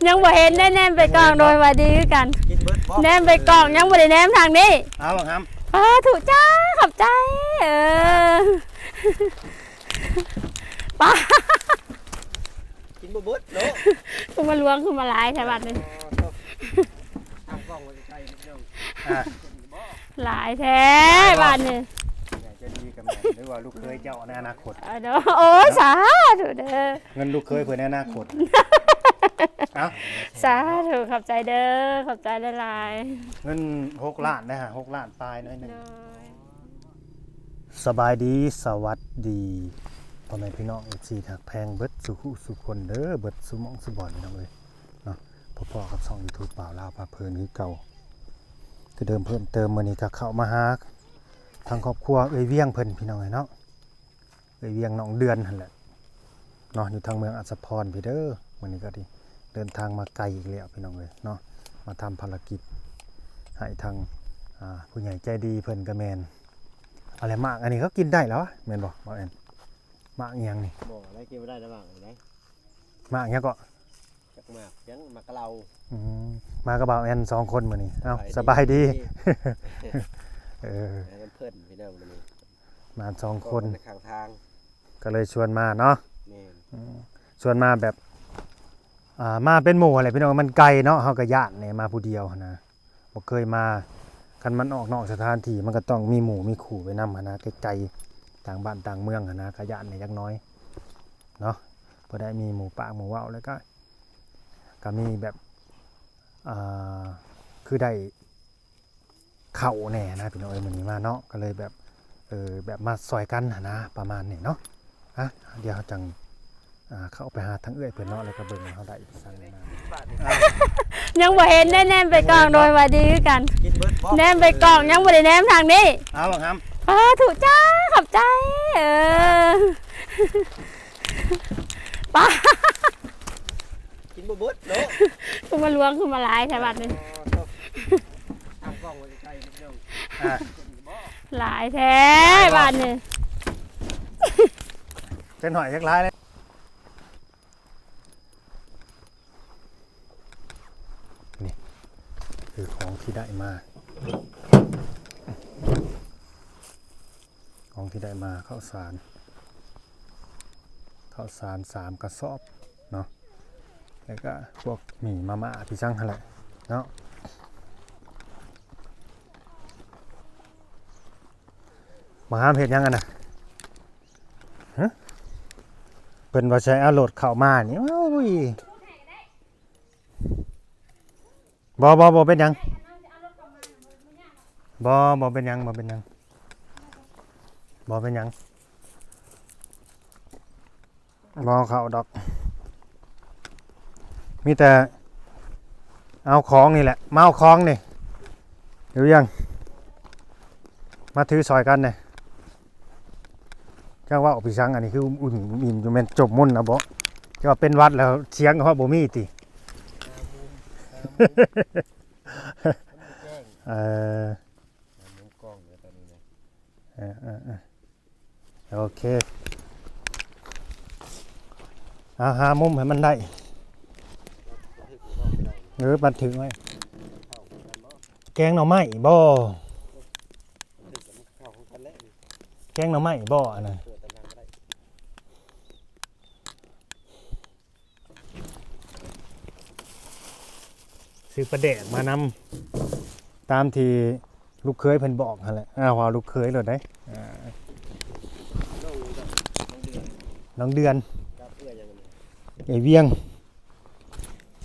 ຍັງບໍ່ເຫັນໄດ້ ແນມໄປກ້ອງ ໂດຍວ່າດີຄືກັນ ກິນເບິດບໍ່? ແນມໄປກ້ອງ ຍັງບໍ່ໄດ້ແນມທາງນີ້. ເອົາບັກຫຳ ສາທຸຈ້າ ຂອບໃຈ ເອີ ປ້າ ກິນບໍ່ເບິດເນາະ ຄືມາຫຼວງ ຄືມາຫຼາຍແທ້ບາດນີ້. ອໍ ຕັ້ງກ້ອງໄວ້ໃກ້ໆ ເດີ ອ່າ ຫຼາຍແທ້ບາດນີ້. ໃຫຍ່ໃຈດີກໍແມ່ນ ຫຼືວ່າລູກເຂີຍເຈົ້າໃນອະນາຄົດ. ເອີ ໂດຍ ໂອ້ຍ ສາທຸເດີ ເງິນລູກເຂີຍເພິ່ນໃນອະນາຄົດ. ເອົ້າ ສາທຸ ຂອບໃຈເດີ ຂອບໃຈຫຼາຍໆ. ເງິນຫົກລ້ານນະ ຫົກລ້ານປາຍໜ້ອຍໜຶ່ງ. ໂດຍ ສະບາຍດີ ສະຫວັດດີ ພໍ່ແມ່ພີ່ນ້ອງ ເອັຟຊີ ທີ່ຮັກແພງເບິດສູ່ຜູ້ສູ່ຄົນເດີ ເບິດສູ່ໝ່ອງສູ່ບ່ອນ ພີ່ນ້ອງເອີຍເນາະ. ພໍ້ໆກັບຊ່ອງຢູທູບ ບ່າວລາວພາເພີນຄືເກົ່າ ຄືເດີມ. ເພີ່ມເຕີມມື້ນີ້ກໍເຂົ້າມາຫາທາງຄອບຄົວເອື້ອຍວຽງເພິ່ນ ພີ່ນ້ອງເອີຍເນາະ. ເອື້ອຍວຽງ ນ້ອງເດືອນຫັ້ນແຫຼະເນາະ ຢູ່ທາງເມືອງອັດສະພອນພີ້ເດີ. ມື້ນີ້ກໍໄດ້ເດີນທາງມາໄກອີກແລ້ວ ພີ່ນ້ອງເອີຍເນາະ ມາທຳພາລະກິດໃຫ້ທາງ ອ່າ ຜູ້ໃຫຍ່ໃຈດີເພິ່ນກໍແມ່ນ. ເອົາແຫຼະ ໝາກອັນນີ້ເຂົາກິນໄດ້ແລ້ວວະ ແມ່ນບໍ່ ບ່າວແອນ? ໝາກອີ່ຫຍັງນີ້? ບໍ່ໄດ້ ກິນບໍ່ໄດ້ນະ ໝາກນີ້ໄດ໋. ໝາກຫຍັງເກາະ? ຈັກໝາກຫຍັງ ໝາກກະເຫຼົ່າ. ອືມ ມາກັບບ່າວແອນສອງຄົນມື້ນີ້. ເອົ້າ ສະບາຍດີ ສະບາຍດີ ເອີ ມານຳເພິ່ນພີ່ນ້ອງມື້ນີ້ ມາສອງຄົນ ຂ້າງທາງ ກໍເລີຍຊວນມາເນາະ. ແມ່ນ ອືມ ຊວນມາແບບ ອ່າ ມາເປັນໝູ່ຫັ້ນແຫຼະ ພີ່ນ້ອງ ມັນໄກເນາະ ເຮົາກໍຢ້ານແດ່ ມາຜູ້ດຽວຫັ້ນນະ ບໍ່ເຄີຍມາ. ຄັນມັນອອກນອກສະຖານທີ່ ມັນກໍຕ້ອງມີໝູ່ມີຄູ່ໄປນຳຫັ້ນນະ ໄກໆ ຕ່າງບ້ານຕ່າງເມືອງຫັ້ນນະ ກໍຢ້ານແດ່ຈັກໜ້ອຍເນາະ. ພໍໄດ້ມີໝູ່ປາກໝູ່ເວົ້າ ແລ້ວກໍ ກໍມີແບບ ອ່າ ຄືໄດ້ ເຂົ້າແດ່ນະ ພີ່ນ້ອງເອີຍ. ມື້ນີ້ມາເນາະ ກໍເລີຍແບບ ເອີ ແບບມາຊ່ອຍກັນຫັ້ນນະ ປະມານນີ້ເນາະ. ອ່ະ ດຽວເຮົາຈັ່ງ ອ່າ ເຂົ້າໄປຫາທາງເອື້ອຍເພິ່ນເນາະ ແລ້ວກໍເບິ່ງເຮົາໄດ້ອີ່ຫຍັງແດ່ນະ. ຍັງບໍ່ເຫັນໄດ້ ແນມໄປກ້ອງ ໂດຍວ່າດີຄືກັນ ກິນເບິດບໍ່? ແນມໄປກ້ອງ ຍັງບໍ່ໄດ້ແນມທາງນີ້. ເອົາບັກຫຳ ສາທຸຈ້າ ຂອບໃຈ ເອີ ປ້າ ກິນບໍ່ເບິດເນາະ ຄືມາຫຼວງ ຄືມາຫຼາຍແທ້ບາດນີ້. ອໍ ຕັ້ງກ້ອງໄວ້ໃກ້ໆ ເດີ ອ່າ ຫຼາຍແທ້ບາດນີ້. ຈັກໜ້ອຍຈັກຫຼາຍເດ້. ນີ້ຄືຂອງທີ່ໄດ້ມາ ຂອງທີ່ໄດ້ມາ ເຂົ້າສານ ເຂົ້າສານສາມກະສອບເນາະ ແລ້ວກະພວກໝີ່ມາມ່າທີ່ສັງຫັ້ນແຫຼະເນາະ. ມາຫາມເຮັດຫຍັງຫັ້ນນະ? ຮະ? ເພິ່ນວ່າໃຊ້ເອົາລົດເຂົ້າມານີ້ ໂອ້ຍ. ບໍ່ ບໍ່ ບໍ່ເປັນຫຍັງ ບໍ່ ບໍ່ເປັນຫຍັງ ບໍ່ເປັນຫຍັງ ບໍ່ເປັນຫຍັງ ບໍ່ເຂົ້າດອກ ມີແຕ່ເອົາຂອງນີ້ແຫຼະ ມາເອົາຂອງນີ້ ຢູ່ຫຍັງ ມາຖືຊ່ອຍກັນແດ່. ຈັກເວົ້າໄປສັງ ອັນນີ້ຄືອຸ່ນໆ ຢູ່ແມ່ນຈົມມຸນນະບໍ? ຈະວ່າເປັນຫວັດແລ້ວສຽງເຮົາບໍ່ມີຕິ? ເອີ ເອີ ເອີ ໂອເຄ ເອົາຫາມຸມໃຫ້ມັນໄດ້ ເອີ ບັນທຶກໄວ້ ແກງໜໍ່ໄມ້ບໍ? ແກງໜໍ່ໄມ້ບໍອັນນັ້ນ? ຊື້ປາແດກມານຳ ຕາມທີ່ລູກເຂີຍເພິ່ນບອກຫັ້ນແຫຼະ. ອ້າວ ເວົ້າລູກເຂີຍໂລດເດ້. ນ້ອງເດືອນ ເອື້ອຍຫຍັງ? ເອື້ອຍວຽງ.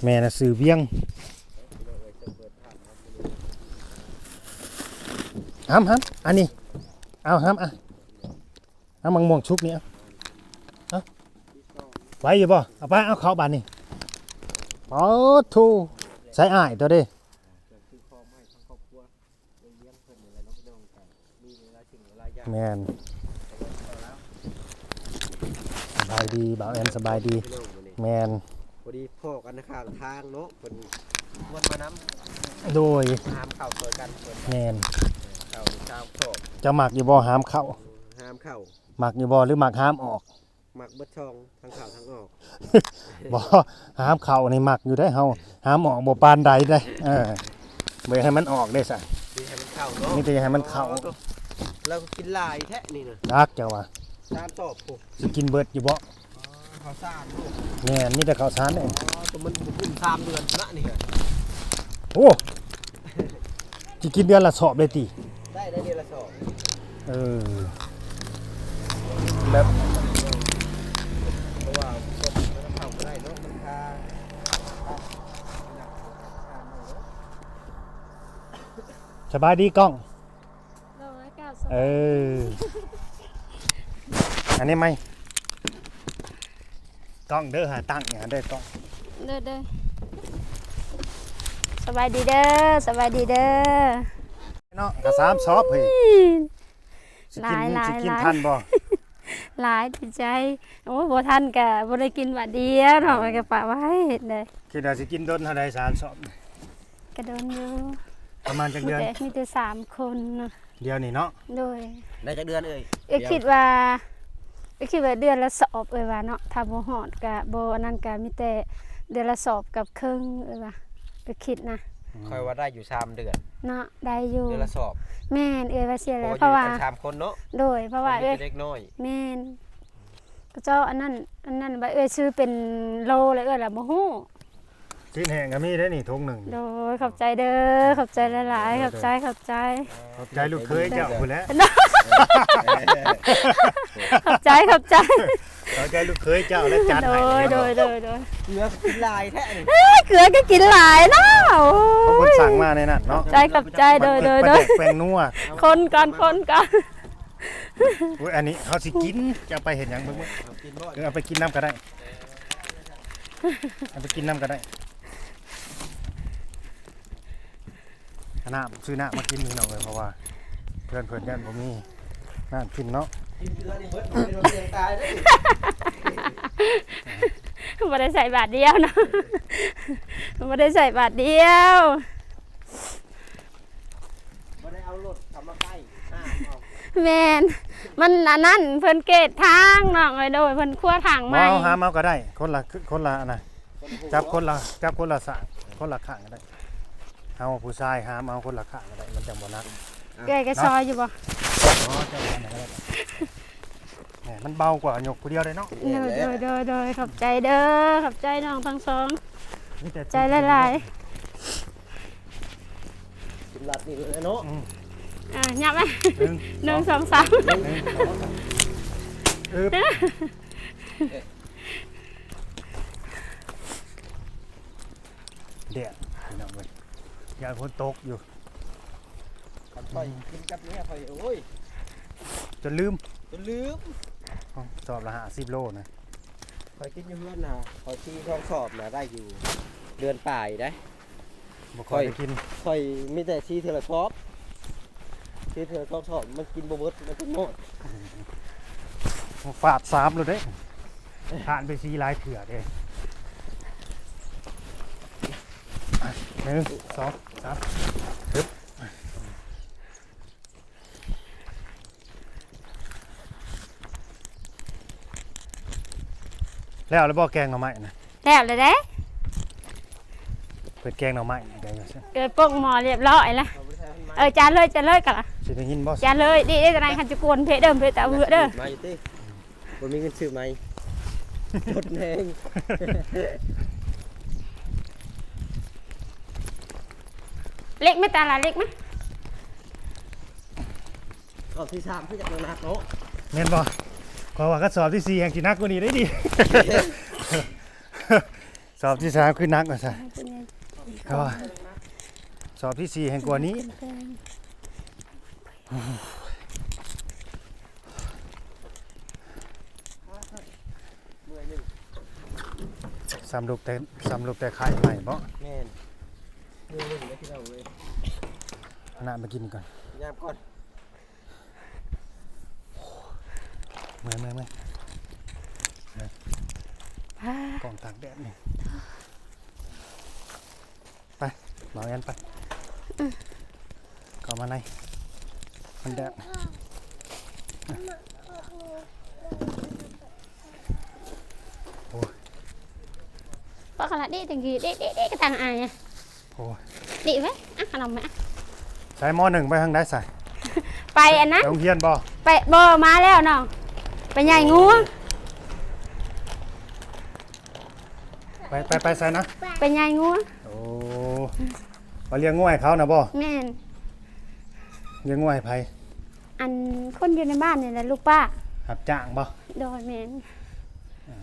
ແມ່ນະ ຊື່ວຽງ. ຫຳ ຫຳ ອັນນີ້ ເອົາ ຫຳ ອ່ະ ເອົາໝາກມ່ວງສຸກນີ້ ເອົາ ເອົາ ໄຫວຢູ່ບໍ່? ເອົາໄປ ເອົາເຂົ້າບາດນີ້. ໂອ້ໂທ ໃສ່ອ້າຍຕົວເດ້. ແມ່ນ ສະບາຍດີ ບ່າວແອນ ສະບາຍດີ. ພີ່ນ້ອງມື້ນີ້ ແມ່ນ ພໍດີພໍ້ກັນຂ້າງທາງເນາະ ເພິ່ນຊວນມານຳ. ໂດຍ ຫາມເຂົ້າຊ່ອຍກັນ ແມ່ນ ເຂົ້າຊາວຊອກ. ເຈົ້າມັກຢູ່ບໍ່ຫາມເຂົ້າ? ຫາມເຂົ້າ ມັກຢູ່ບໍ່ ຫຼືມັກຫາມອອກ? ມັກເບິດຊ່ອງ ທັງເຂົ້າທັງອອກ. ບໍ່ ຫາມເຂົ້ານີ້ມັກຢູ່ເດ້ເຮົາ ຫາມອອກບໍ່ປານໃດເດ້. ເອີ ບໍ່ຢາກໃຫ້ມັນອອກເດ້ຊະ ມີແຕ່ໃຫ້ມັນເຂົ້າເນາະ ມີແຕ່ຢາກໃຫ້ມັນເຂົ້າ. ອໍ ລາວກໍກິນຫຼາຍແທ້ນີ້ນະ ຈັກເຈົ້າວ່າ ສາມສອບພຸ້ນ ຊິກິນເບິດຢູ່ບໍ່? ອໍ ເຂົ້າສານພຸ້ນ ແມ່ນ ມີແຕ່ເຂົ້າສານເດ້. ອໍ ຕົວມັນບໍ່ຂຶ້ນສາມເດືອນພຸ້ນນະນີ້. ໂອ້ ຊິກິນເດືອນລະສອບເລີຍຕິ? ໄດ້ ໄດ້ເດືອນລະສອບ. ເອີ ແບບ ເພາະວ່າມັນເຂົ້າບໍ່ໄດ້ເນາະ ມັນຄາ. ສະບາຍດີກ້ອງ. ໂດຍ ເອີ ອັນນີ້ໃໝ່ ກ້ອງເດີ ຫາຕັ້ງຫຍັງເດີກ້ອງ ເດີ ເດີ. ສະບາຍດີເດີ ສະບາຍດີເດີ. ເນາະ ກະສາມສອບເຮີ້ຍ ຊິກິນ ຫຼາຍ ຊິກິນ ຫຼາຍ ທັນບໍ່? ຫຼາຍຕິໃຈ. ໂອ້ ບໍ່ທັນກະບໍ່ໄດ້ກິນບາດດຽວເນາະ ເອີ ມັນກະປະໄວ້ເຮັດໄດ້. ຄິດວ່າຊິກິນດົນເທົ່າໃດ ສາມສອບ? ກະດົນຢູ່. ປະມານຈັກເດືອນ? ມີແຕ່ ມີແຕ່ສາມຄົນນະ ດຽວນີ້ເນາະ. ໂດຍ ໄດ້ຈັກເດືອນເອີຍ? ເອີຍ ດຽວ ຄິດວ່າ ເອີຍ ຄິດວ່າເດືອນລະສອບ ເອີຍວ່າເນາະ ຖ້າບໍ່ຮອດກະບໍ່ ອັນນັ້ນກະມີແຕ່ເດືອນລະສອບກັບເຄິ່ງ ເອີຍວ່າ ເອີຍຄິດນະ. ອືມ ຂ້ອຍວ່າໄດ້ຢູ່ສາມເດືອນເນາະ ໄດ້ຢູ່ ເດືອນລະສອບ. ແມ່ນ ເອີຍວ່າຊີ້ແຫຼະ ເພາະວ່າ ເພາະວ່າຢູ່ກັນສາມຄົນເນາະ. ໂດຍ ເພາະວ່າ ເອີຍ ເດັກນ້ອຍ. ແມ່ນ ກະເຈາະອັນນັ້ນ ອັນນັ້ນວ່າເອື້ອຍຊື້ເປັນໂລແລ້ວ ເອື້ອຍລະບໍ່ຮູ້. ຊີ້ນແຫ້ງກະມີເດ້ນີ້ ຖົງໜຶ່ງ. ໂດຍ ຂອບໃຈເດີ ຂອບໃຈຫຼາຍໆ ຂອບໃຈ ຂອບໃຈ ຂອບໃຈລູກເຂີຍເຈົ້າພຸ້ນແຫຼະ. ຂອບໃຈ ຂອບໃຈ ຂອບໃຈລູກເຂີຍເຈົ້າ ແລະ ຈັດໃຫ້. ໂດຍ ໂດຍ ໂດຍ ໂດຍ. ເກືອກິນຫຼາຍແທ້ນີ້ ເອີຍ ເກືອກະກິນຫຼາຍເນາະ. ໂອ້ຍ ເພິ່ນສັ່ງມາໃນນັ້ນເນາະ. ຂອບໃຈ ຂອບໃຈ ໂດຍ ໂດຍ ໂດຍ. ແປ້ງນົວ ຄົນກ່ອນ ຄົນກ່ອນ. ໂອ້ຍ ອັນນີ້ເຮົາຊິກິນ ຈະເອົາໄປເຮັດຫຍັງເບິ່ງ ເອົາໄປກິນນຳກະໄດ້ ເອົາໄປກິນນຳກະໄດ້. ນ້ຳ ຊື້ນ້ຳມາກິນພີ່ນ້ອງເອີຍ ເພາະວ່າເພື່ອນເພິ່ນຢ້ານບໍ່ມີນ້ຳກິນເນາະ. ກິນເກືອນີ້ເບິດ ບໍ່ໄດ້ໃສ່ບາດດຽວເນາະ ບໍ່ໄດ້ໃສ່ບາດດຽວ. ບໍ່ໄດ້ເອົາລົດເຂົ້າມາໃກ້ ຫ້າມເອົາ. ແມ່ນ ມັນອັນນັ້ນ ເພິ່ນເກດທາງນ້ອງເອີຍ. ໂດຍ ເພິ່ນຂົວທາງໃໝ່. ບໍ່ ເຮົາຫາມເອົາກະໄດ້ ຄົນລະ ຄົນລະອັນນະ ຈັບຄົນລະ ຈັບຄົນລະສາກ ຄົນລະຂ້າງກະໄດ້. ເຮົາຜູ້ຊາຍຫາມເອົາຄົນລະຂ້າງກະໄດ້ ມັນຈັ່ງບໍ່ໜັກ. ເອື້ອຍກະຊ່ອຍຢູ່ບໍ່? ອໍ ເຈົ້າອັນນັ້ນກະໄດ້. ແໝ ມັນເບົາກວ່າຍົກຜູ້ດຽວໄດ້ເນາະ. ໂດຍ ໂດຍ ໂດຍ ໂດຍ. ຂອບໃຈເດີ ຂອບໃຈນ້ອງທັງສອງ ມີແຕ່ໃຈຫຼາຍໆ. ກິນລັດນີ້ເລີຍເນາະ. ອືມ ອ່າ ຫຍັບມາ ໜຶ່ງ ໜຶ່ງ ສອງ ສອງ ສາມ ໜຶ່ງ ສອງ ສາມ. ອຶບ ແດດພີ່ນ້ອງເອີຍ ຢ້ານຝົນຕົກຢູ່. ຄັນຂ້ອຍກິນກັບເມຍຂ້ອຍ ໂອ້ຍ ຈົນລືມ ຈົນລືມ. ສອບລະຫ້າສິບໂລນະ ຂ້ອຍກິນຢູ່ເຮືອນນະ ຂ້ອຍສີ່ສອງສອບນະ ໄດ້ຢູ່ເດືອນປາຍໄດ໋. ບໍ່ຄ່ອຍໄດ້ກິນ ຂ້ອຍມີແຕ່ສີ່ເທື່ອລະສອບ ສີ່ເທື່ອລະສອງສອບ ມັນກິນບໍ່ເບິດ ມັນເປັນໝົດ. ຟາດສາມໂລດເດ້ ຜ່ານໄປສີ່ຫຼາຍເທື່ອເດ້. ໜຶ່ງ ສອງ ສາມ ຮຶບ. ແລ້ວແລ້ວບໍ່ແກງໜໍ່ໄມ້ນະ? ແລ້ວແລ້ວເດ້. ເພິ່ນແກງໜໍ່ໄມ້ໄດ້ວ່າຊັ້ນ. ເອີ ປົກໝໍ້ລຽບຮ້ອຍລະ. ເອີ ຈານເລີຍ ຈານເລີຍກະລະ. ຊິໄດ້ຍິນບໍ່? ຈານເລີຍ. ດີເດ້ ຈະໄດ້ຄັນຈຸກວນເພເດີ ເພຕາເວເດີ. ບໍ່ມີເງິນຊື້ໃໝ່ ຈົນແຮງ. ເຫຼັກມາຕາລະ ເຫຼັກມາ. ຮອບທີສາມຄືຢາກໜັກເນາະ. ແມ່ນບໍ່? ຂ້ອຍວ່າຄັນຮອບທີສີ່ແຮ່ງຊິໜັກກວ່ານີ້ໄດ໋ຕິ. ຮອບທີສາມຄືໜັກວ່າຊັ້ນ. ຮອບທີສີ່ແຮ່ງກວ່ານີ້. ເມື່ອຍໜຶ່ງ ສ່ຳລູກແຕ່ ສ່ຳລູກແຕ່ໄຂ່ໃໝ່ບໍ່? ແມ່ນ ເມື່ອຍໜຶ່ງເດ້ພີ່ນ້ອງເອີຍ. ເອົານ້ຳມາກິນກ່ອນ ຍາມກ່ອນ. ເມື່ອຍ ເມື່ອຍ ເມື່ອຍ ກ້ອງຕາກແດດນີ້. ໄປ ບ່າວແອນໄປ ເຂົ້າມາໃນ ມັນແດດ. ອືມ. ປະກະລະເດະຈັ່ງກີເດະເດະເດະກະຕັງອາຍ. ໂອ້ຍ ເດະໄວ້ ອະ ຂະໜົມໄວ້ ອະ. ໃສ່ໝໍ້ໜຶ່ງໄປທາງໃດໃສ່? ໄປອັນນັ້ນ ໄປໂຮງຮຽນບໍ່? ໄປ ບໍ່ ມາແລ້ວນ້ອງ ໄປໃຫຍ່ງົວ. ໄປ ໄປ ໄປໃສນະ? ໄປໃຫຍ່ງົວ. ໂອ້ ໄປລ້ຽງງົວໃຫ້ເຂົານະບໍ່? ແມ່ນ. ລ້ຽງງົວໃຫ້ໃຜ? ອັນຄົນຢູ່ໃນບ້ານນີ້ແຫຼະ ລູກປ້າ. ຮັບຈ້າງບໍ່? ໂດຍ ແມ່ນ. ອ່າ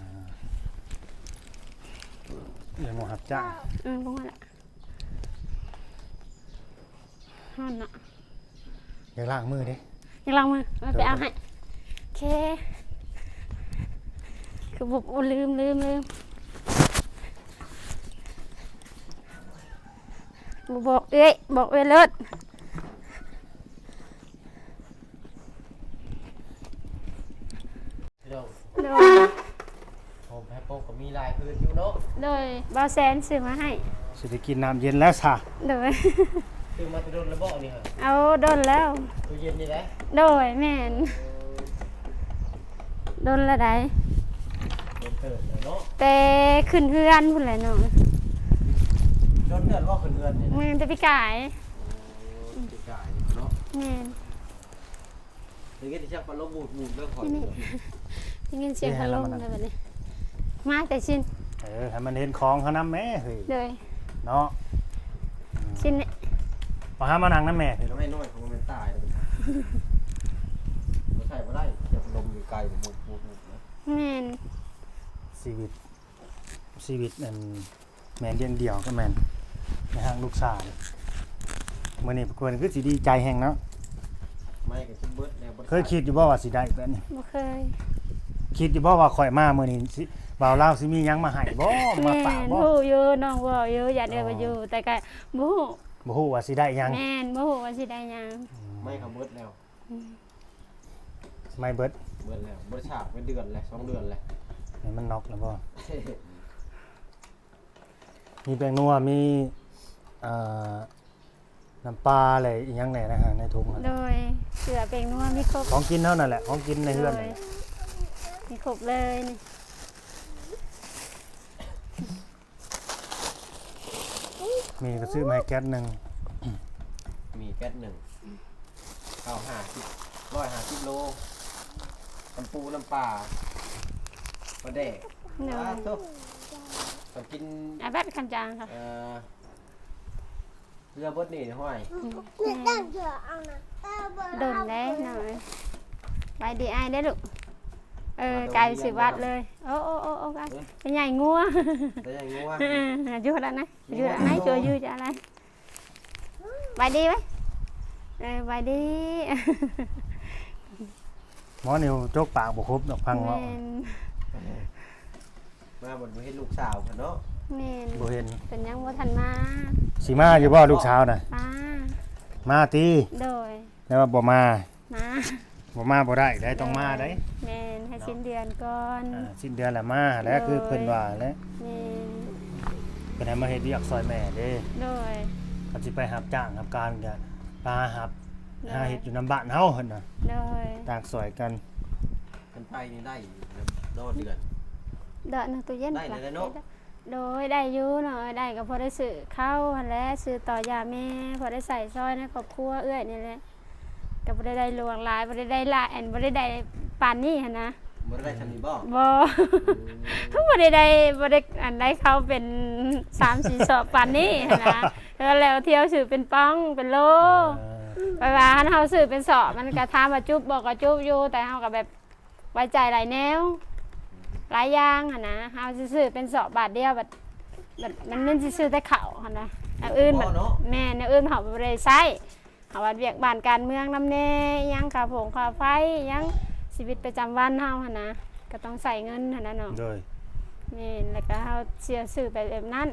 ລ້ຽງງົວຮັບຈ້າງ. ອືມ ບໍ່ຮູ້ລະ ຮ້ອນເນາະ. ຢາກລ້າງມືເດ້. ຢາກລ້າງມື ເອີ ໂດຍ ໄປເອົາໃຫ້. ໂອເຄ ຄືບໍ່ ໂອ້ ລືມ ລືມ ລືມ ບໍ່ບອກເອື້ອຍ ບອກເອື້ອຍໂລດ. ໂດຍ ໂດຍ ໂຮມແຮໂປກໍມີຫຼາຍພື້ນຢູ່ເນາະ. ໂດຍ ບ່າວແຊນຊື້ມາໃຫ້. ຊິໄດ້ກິນນ້ຳເຢັນແລ້ວຊະ. ໂດຍ ຊື້ມາແຕ່ດົນແລ້ວບໍ່ນີ້? ເອົາ ດົນແລ້ວ. ຕູ້ເຢັນນີ້ແຫຼະ. ໂດຍ ແມ່ນ. ດົນລະໃດ໋ ດົນເຕີບແລ້ວເນາະ ແຕ່ຂຶ້ນເຮືອນພຸ້ນແຫຼະນ້ອງ. ດົນເຕີບບໍ່ຂຶ້ນເຮືອນນີ້ນະ? ແມ່ນ ແຕ່ປີກາຍ. ໂອ້ ປີກາຍເນາະ. ແມ່ນ. ໄດ້ຍິນສຽງພັດລົມຫວູດໆ ເລີຍຂ້ອຍ ໄດ້ຍິນສຽງພັດລົມແລ້ວບັດນີ້ ມາແຕ່ຊິນ. ເອີ ໃຫ້ມັນເຫັນຂອງເຮົານຳແມ້ເຮີ້ຍ. ໂດຍ ເນາະ. ອືມ ຊິນນີ້ ມາຫາມານັ່ງນຳແມ່. ໄມ້ນ້ອຍຂອງມັນຕາຍແລ້ວ ບໍ່ໃຊ້ບໍ່ໄດ້ ສຽງພັດລົມຢູ່ໄກຫວູດໆ ແມ່ນ. ຊີວິດ ຊີວິດອັນ ແມ່ນດຽງດຽວກໍແມ່ນ ແມ່ຮັກລູກສາວ. ມື້ນີ້ເພິ່ນຄືຊິດີໃຈແຮງເນາະ. ໄມ້ກໍຊິເບິດແລ້ວ ບໍ່ໄດ້ ເຄີຍຄິດຢູ່ບໍ່ວ່າຊິໄດ້ແບບນີ້? ບໍ່ເຄີຍ. ຄິດຢູ່ບໍ່ວ່າຂ້ອຍມາມື້ນີ້ຊິ ບ່າວລາວຊິມີຫຍັງມາໃຫ້ບໍ່? ມາຝາກບໍ່? ແມ່ນ ຮູ້ຢູ່ ນ້ອງເວົ້າຢູ່ ຢ້ານເອື້ອຍບໍ່ຢູ່ ອໍ ແຕ່ກໍບໍ່ຮູ້ ບໍ່ຮູ້ວ່າຊິໄດ້ຫຍັງ. ແມ່ນ ບໍ່ຮູ້ວ່າຊິໄດ້ຫຍັງ. ອືມ ໄມ້ກໍເບິດແລ້ວ. ອືມ ໄມ້ເບິດ ເບິດແລ້ວ ບໍ່ໄດ້ສາກເປັນເດືອນແລ້ວ ສອງເດືອນແລ້ວ. ໃຫ້ມັນນອກແລ້ວບໍ່? ມີແປ້ງນົວ ມີ ເອີ ນ້ຳປາ ແລະ ອີຫຍັງແດ່ນະ ໃນຖົງຫັ້ນ. ໂດຍ ເກືອ ແປ້ງນົວ ມີຄົບ ຂອງກິນເຮົານັ້ນແຫຼະ ຂອງກິນໃນເຮືອນ. ໂດຍ ນັ້ນແຫຼະ ມີຄົບເລີຍນີ້. ໝີ່ກໍຊື້ມາໃຫ້ແກັດໜຶ່ງ ໝີ່ແກັດໜຶ່ງ ເຂົ້າຫ້າສິບ ຮ້ອຍຫ້າສິບໂລ ນ້ຳປູນ້ຳປາ ປາແດກ. ໂດຍ ອາໂທ້ ຕ້ອງກິນ ອາແບັດຄັນຈາງຄ່ະ ເອີ ເກືອເບິດນີ້ຫ້ອຍ. ອືມ ແມ່ນ ດົນແລ້ວນ້ອງເອີຍ. ໄວ້ດີອ້າຍເດ້ລູກ. ເອີ ມາໂດນ ກາຍເປັນຊື່ວັດເລີຍ. ໂອ້ ໂອ້ ໂອ້ ໂອ້ ໄປໃຫຍ່ງົວ ໄປໃຫຍ່ງົວ. ເອີ ຢູ່ຫັ້ນລະນະ ຢູ່ຫັ້ນລະນະ ຈົວຢູ່ຈະອະໄລ. ໄວ້ດີໄວ້ ເອີ ໄວ້ດີ. ໝໍນີ້ຈົກປາກບໍ່ຄົບດອກ ຟັງເວົ້າ. ແມ່ນ. ມາບໍ່ເຫັນລູກສາວເພິ່ນເນາະ. ແມ່ນ ບໍ່ເຫັນ ເພິ່ນຍັງບໍ່ທັນມາ. ຊິມາຢູ່ບໍ່ລູກສາວນະ? ມາ ມາຕິ. ໂດຍ ແຕ່ວ່າບໍ່ມາ ມາ ບໍ່ມາບໍ່ໄດ້ໄດ໋ ຕ້ອງມາໄດ໋. ແມ່ນ ໃຫ້ ເນາະ ສິ້ນເດືອນກ່ອນ. ອ່າ ສິ້ນເດືອນລະມາແຫຼະ ໂດຍ ຄືເພິ່ນວ່າແຫຼະ. ແມ່ນ ເພິ່ນໃຫ້ມາເຮັດວຽກຊ່ອຍແມ່ເດ້. ໂດຍ ຄັນຊິໄປຮັບຈ້າງຮັບການກໍໄປຫາຮັບ ໂດຍ ຫາເຮັດຢູ່ນຳບ້ານເຮົາຫັ້ນນະ. ໂດຍ ຕ່າງຊ່ອຍກັນ. ຄັນໄປນີ້ໄດ້ ລໍເດືອນ ເດີນຕູ້ເຢັນ ໄດ້ແລ້ວເນາະ. ໂດຍ ໄດ້ຢູ່ເນາະ ໄດ້ກໍພໍໄດ້ຊື້ເຂົ້າຫັ້ນແຫຼະ ຊື້ຕໍ່ຢາແມ່ ພໍໄດ້ໃຊ້ຊ່ອຍໃນຄອບຄົວເອື້ອຍນີ້ແຫຼະ. ກໍບໍ່ໄດ້ໄດ້ຫຼວງຫຼາຍ ບໍ່ໄດ້ໄດ້ຫຼາຍ ອັນ ບໍ່ໄດ້ໄດ້ປານນີ້ຫັ້ນນະ. ບໍ່ໄດ້ໄດ້ສ່ຳນີ້ບໍ່? ບໍ່ ອືມ ບໍ່ໄດ້ໄດ້ ບໍ່ໄດ້ ອັນ ໄດ້ເຂົ້າເປັນສາມສີ່ສອບປານນີ້ຫັ້ນນະ. ແລ້ວ ແລ້ວທ່ຽວຊື້ເປັນປ່ອງເປັນໂລ. ເອີ ແປວ່າຄັນເຮົາຊື້ເປັນສອບ ມັນກໍຖາມວ່າຈຸບບໍ່ ກໍຈຸບຢູ່ ແຕ່ເຮົາກໍແບບ ໄວ້ໃຈຫຼາຍແນວ ຫຼາຍຢ່າງຫັ້ນນະ. ເຮົາຊິຊື້ເປັນສອບບາດດຽວ ບັດ ບັດມັນ ມັນຊິຊື້ແຕ່ເຂົ້າຫັ້ນນະ ແນວອື່ນ ບໍ່ພໍເນາະ. ແມ່ນ ແນວອື່ນເຮົາບໍ່ໄດ້ໃຊ້ ເຮົາວ່າວຽກບ້ານການເມືອງນຳແດ່ ອີຫຍັງ ຄ່າຜົງຄ່າໄຟ ອີຫຍັງ ຊີວິດປະຈຳວັນເຮົາຫັ້ນນະ ກໍຕ້ອງໃຊ້ເງິນຫັ້ນນະນ້ອງ. ໂດຍ ແມ່ນ ແລ້ວກໍເຮົາຊິຊື້ໄປແບບນັ້ນ.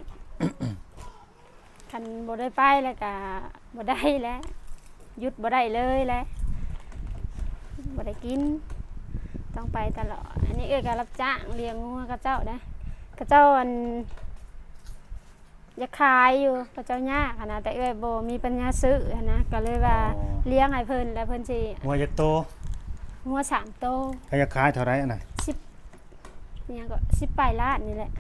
ຄັນບໍ່ໄດ້ໄປແລ້ວກະບໍ່ໄດ້ແຫຼະ ຢຸດບໍ່ໄດ້ເລີຍແຫຼະ ບໍ່ໄດ້ກິນ ຕ້ອງໄປຕະຫຼອດ. ອັນນີ້ເອື້ອຍກໍຮັບຈ້າງລ້ຽງງົວເຂົາເຈົ້າເດ້ ເຂົາເຈົ້າ ອັນ ຢາກຂາຍຢູ່ ເຂົາເຈົ້າຍາກຫັ້ນນະ ແຕ່ເອື້ອຍບໍ່ມີປັນຍາຊື້ຫັ້ນນະ ກໍເລີຍວ່າ ອໍ ລ້ຽງໃຫ້ເພິ່ນ ແລ້ວເພິ່ນຊິ ງົວຈັກໂຕ? ງົວສາມໂຕ. ເຂົາຢາກຂາຍເທົ່າໃດອັນນັ້ນ? ສິບ ຫຍັງກໍ ສິບປາຍລ້ານນີ້ແຫຼະ.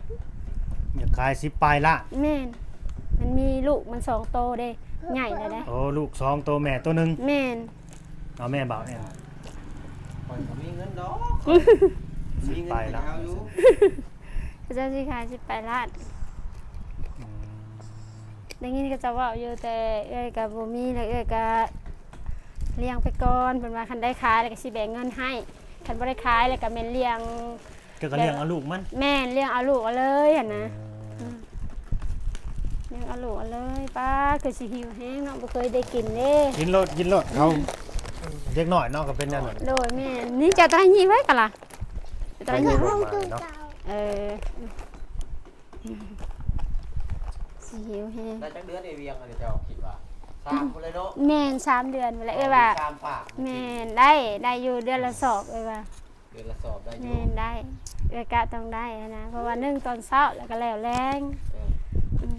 ຢາກຂາຍສິບປາຍລ້ານ. ແມ່ນ ມັນມີລູກມັນສອງໂຕເດ້ ໃຫຍ່ແລ້ວເດ້. ໂອ້ ລູກສອງໂຕ ແມ່ໂຕໜຶ່ງ. ແມ່ນ. ເອົາແມ່ບ່າວແອນ ຂ້ອຍກໍມີເງິນດອກ ມີເງິນກໍເອົາຢູ່. ເຂົາເຈົ້າຊິຂາຍສິບປາຍລ້ານ. ອືມ ໄດ້ຍິນເຂົາເຈົ້າເວົ້າຢູ່ ແຕ່ເອື້ອຍກໍບໍ່ມີ ແລ້ວເອື້ອຍກໍລ້ຽງໄປກ່ອນ. ເພິ່ນວ່າຄັນໄດ້ຂາຍແລ້ວກໍຊິແບ່ງເງິນໃຫ້ ຄັນບໍ່ໄດ້ຂາຍແລ້ວກໍແມ່ນລ້ຽງ ເຈົ້າກໍລ້ຽງເອົາລູກມັນ? ແມ່ນ ລ້ຽງເອົາລູກເອົາເລີຍຫັ້ນນະ. ອືມ ອືມ ລ້ຽງເອົາລູກເອົາເລີຍ. ປ້າ ຄືຊິຫິວແຮງເນາະ ບໍ່ເຄີຍໄດ້ກິນເດ້. ກິນໂລດ ກິນໂລດ ເຮົາເດັກນ້ອຍເນາະ ກໍເປັນແນວນັ້ນ. ໂດຍ ແມ່ນ. ນີ້ເຈົ້າຕາຍຍິງໄວ້ກະລະ ຕາຍຍິງ. ເອີ ຊິຫິວແຮງ. ໄດ້ຈັກເດືອນເອວຽງ ອັນນີ້ເຈົ້າຄິດວ່າ? ສາມພຸ້ນແຫຼະເນາະ. ແມ່ນ ສາມເດືອນພຸ້ນແຫຼະ ເອື້ອຍວ່າ. ສາມປາຍ. ແມ່ນ ໄດ້ ໄດ້ຢູ່ເດືອນລະສອບ ເອື້ອຍວ່າ. ເດືອນລະສອບໄດ້ຢູ່. ແມ່ນ ໄດ້ ເອື້ອຍກະຕ້ອງໄດ້ຫັ້ນນະ ເພາະວ່າໜຶ່ງຕອນເຊົ້າ ແລ້ວກໍແລ້ວແລງ. ເອີ ອືມ